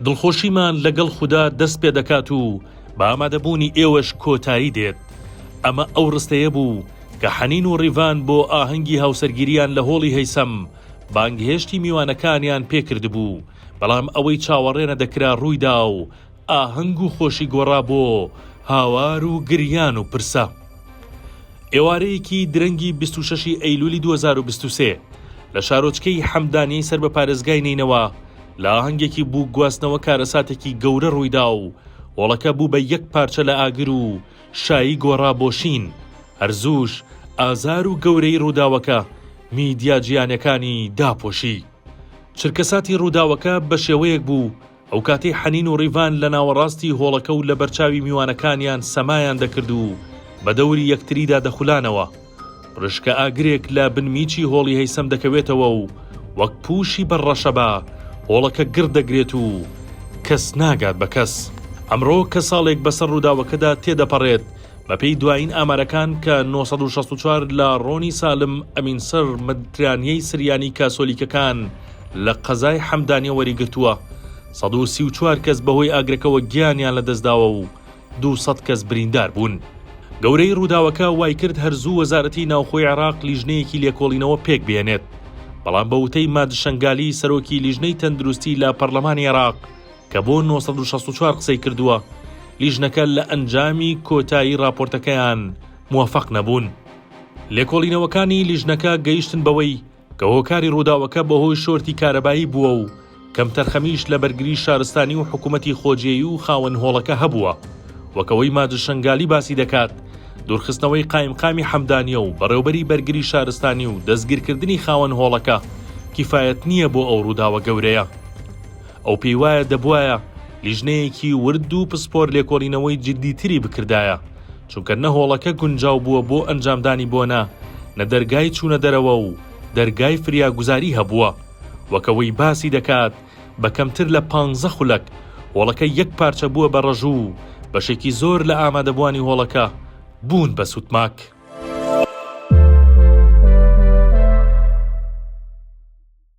دڵخۆشیمان لەگەڵ خودا دەست پێ دەکات و بە ئامادەبوونی ئێوەش کۆتایی دێت. ئەمە ئەو ڕستەیە بوو کە حەنین و ڕیڤان بۆ ئاهەنگی هاوسەرگیریان لە هۆڵی هەیسەم بانگهێشتی میوانەکانیان پێ کردبوو، بەڵام ئەوەی چاوەڕێ نەدەکرا ڕوویدا و ئاهەنگ و خۆشی گۆڕا بۆ هاوار و گریان و پرسە. ئێوارەیەکی درەنگی 26 ی ئەیلولی 2023 لە شارۆچکەی حەمدانیەی سەر بە پارێزگای نەینەوا لە ئاهەنگێکی بووک گواستنەوە کارەساتێکی گەورە ڕوویدا و هۆڵەکە بوو بە یەک پارچە لە ئاگر و شایی گۆڕا بۆ شین، هەر زووش ئازار و گەورەیی ڕووداوەکە میدیا جیهانیەکانی داپۆشی. چرکەساتی ڕووداوەکە بە شێوەیەک بوو ئەوکاتەی حەنین و ڕیڤان لە ناوەڕاستی هۆڵەکە و لەبەرچاوی میوانەکانیان سەمایان دەکرد و بە دەوری یەکتریدا دەخولانەوە، پرشکە ئاگرێک لە بنمیچی هۆڵی هەیسەم دەکەوێتەوە و وەک پووشی بەر ڕەشەبا هۆڵەکە گڕ دەگرێت و کەس ناگات بە کەس. ئەمڕۆ کە ساڵێک بەسەر ڕووداوەکەدا تێدەپەڕێت، بەپێی دوایین ئامارەکان کە 964 لە ڕۆنی سالم ئەمینسەر مدترانیەی سریانی کاسۆلیکەکان لە قەزای حەمدانیە وەریگرتووە، 134 کەس بەهۆی ئاگرەکەوە گیانیان لەدەستداوە و 200 کەس بریندار بوون. گەورەیی ڕووداوەکە وایکرد هەر زوو وەزارەتی ناوخۆی عێراق لیژنەیەکی لێکۆڵینەوە پێکبهێنێت، بەڵام بە وتەی ماد شەنگالی سەرۆکی لیژنەی تەندروستی لە پەرلەمانی عێراق کە بۆ 964 قسەی کردووە، لیژنەکە لە ئەنجامی کۆتایی ڕاپۆرتەکەیان موەفەق نەبوون. لێکۆڵینەوەکانی لیژنەکە گەیشتن بەوەی کە هۆکاری ڕووداوەکە بەهۆی شۆرتی کارەبایی بووە و کەمتەرخەمیش لە بەرگری شارستانی و حکوومەتی خۆجێی و خاوەن هۆڵەکە هەبووە. وەک ئەوەی ماجد شەنگالی باسی دەکات، دوورخستنەوەی قایمقامی حەمدانیە و بەڕێوبەری بەرگری شارستانی و دەستگیرکردنی خاوەن هۆڵەکە کیفایەت نییە بۆ ئەو ڕووداوە گەورەیە. ئەو پێی وایە دەبوایە لیژنەیەکی ورد و پسپۆر لێکۆڵینەوەی جددیتری بکردایە، چونکە نە هۆڵەکە گونجاو بووە بۆ ئەنجامدانی بۆنە، نە دەرگای چوونە دەرەوە و دەرگای فریاگوزاری هەبووە. وەک ئەوەی باسی دەکات بە کەمتر لە پانزە خولەک هۆڵەکە یەک پارچە بووە بە ڕەژوو و بەشێکی زۆر لە ئامادەبووانی هۆڵەکە بوون بە سوتماک.